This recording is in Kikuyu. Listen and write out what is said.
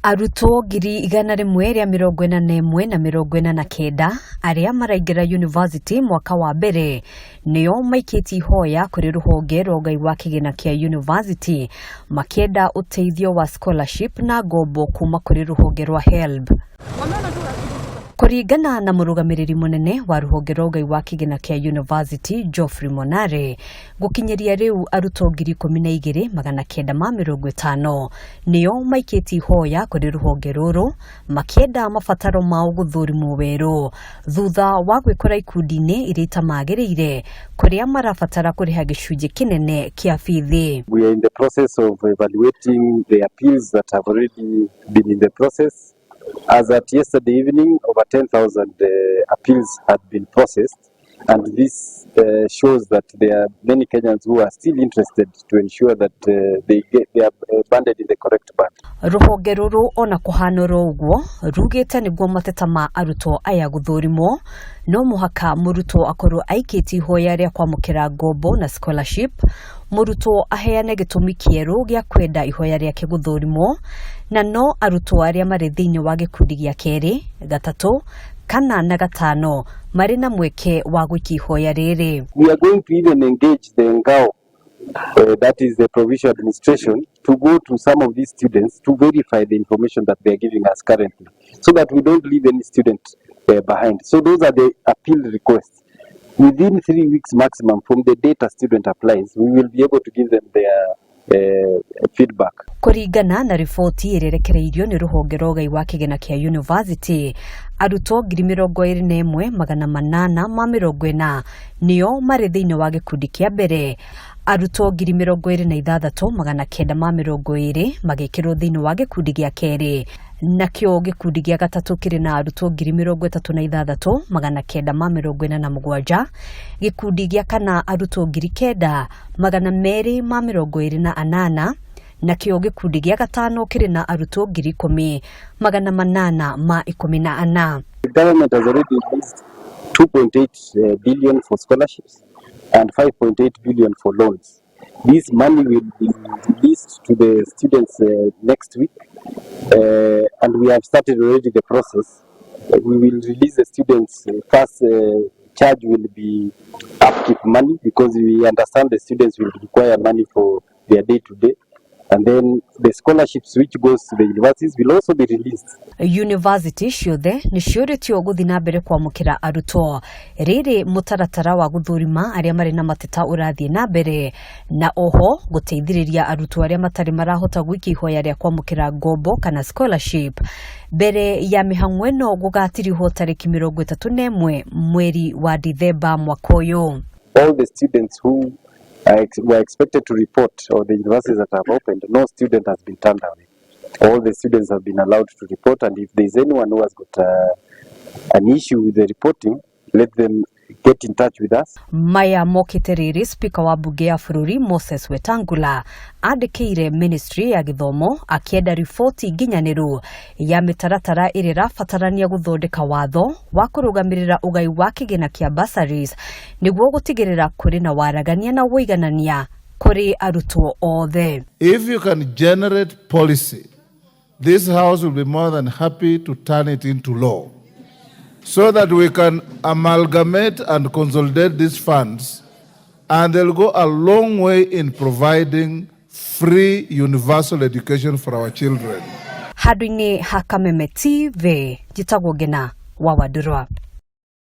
Arutwo 141,049 arĩa maraingĩra yunivasĩtĩ mwaka wa mbere nĩo maikĩtie ihoya kũrĩ rũhonge rwa ũgai wa kĩgĩna kĩa yunivasĩtĩ makĩenda ũteithio wa scholarship na ngombo kuma kũrĩ rũhonge rwa HELB. Kũringana na mũrũgamĩrĩri mũnene wa rũhonge rwa ũgai wa kĩgĩna kĩa yunivasĩtĩ Geoffrey Monare, gũkinyĩria rĩu arutwo 12,950 nĩo maikĩtie ihoya kũrĩ rũhonge rũrũ makĩenda mabataro mao gũthũrimwo werũ thutha wa gwĩkora ikundi-inĩ iria itamagĩrĩire kũrĩa marabatara kũrĩha gĩcunjĩ kĩnene kĩa bithi. We are in the process of evaluating the appeals that have already been in the process. As at yesterday evening, over 10,000 appeals had been processed, and this shows that there are many Kenyans who are still interested to ensure that they are banded in the correct band. Rũhonge rũrũ ona kũhana oro ũguo rugĩte nĩguo mateta ma arutwo aya gũthũrimwo no mũhaka mũrutwo akorwo aikĩtie ihoya rĩa kwamũkĩra ngombo na scholarship, mũrutwo aheane gĩtũmi kĩerũ gĩa kwenda ihoya rĩake gũthũrimwo, na no arutwo arĩa marĩ thĩinĩ wa gĩkundi gĩa kerĩ, gatatũ kana na gatano marĩ na mweke wa gũikia ihoya rĩrĩ. We are going to even engage the NGAO, that is the provincial administration, to go to some of these students to verify the information that they are giving us currently, so that we don't leave any student behind. So those are the appeal requests. Within 3 weeks maximum from the date a student applies, we will be able to give them their feedback. Kũringana na riboti ĩrĩa ĩrekereirio nĩ rũhonge rwa ũgai wa kĩgĩna kĩa yunivasĩtĩ, arutwo 21,840 nĩo marĩ thĩinĩ wa gĩkundi kĩa mbere, arutwo 26,920 magĩkĩrwo thĩinĩ wa gĩkundi gĩa kerĩ, nakĩo gĩkundi gĩa gatatũ kĩrĩ na arutwo 36,947, gĩkundi gĩa kana arutwo 9,228, nakĩo gĩkundi gĩa gatano kĩrĩ na arutwo 10,814. The government has already released 2.8 billion for scholarships and 5.8 billion for loans. This money will be released to the students next week, and we have started already the process. We will release the students. First charge will be upkeep money, because we understand the students will require money for their day to day. And then the scholarships which goes to the universities will also be released. University ciothe nĩ ciũrĩtio gũthiĩ na mbere kwamũkĩra arutwo rĩrĩ mũtaratara wa gũthũrima arĩa marĩ na mateta ũrathiĩ na mbere, na oho gũteithĩrĩria arutwo arĩa matarĩ marahota gũikia ihoya rĩa kwamũkĩra ngombo kana scholarship mbere ya mĩhang'o ĩno gũgatirihwo tarĩki 31 mweri wa Dithemba mwaka ũyũ. All the students who were expected to report, or the universities that have opened, no student has been turned away. All the students have been allowed to report, and if there is anyone who has got an issue with the reporting, let them get in touch with us. Maya mokĩte rĩrĩ spika wa mbunge ya bũrũri Moses Wetangula andĩkĩire ministry ya gĩthomo akĩenda riboti nginyanĩru ya mĩtaratara ĩrĩa ĩrabatarania gũthondeka watho wa kũrũgamĩrĩra ũgai wa kĩgĩna kĩa bursaries nĩguo gũtigĩrĩra kũrĩ na waragania na ũiganania kũrĩ arutwo othe. If you can generate policy, this House will be more than happy to turn it into law so that we can amalgamate and consolidate these funds, and they'll go a long way in providing free universal education for our children. Handũ-inĩ ha Kameme TV, njĩtagwo Ngena wa Wandũrwa.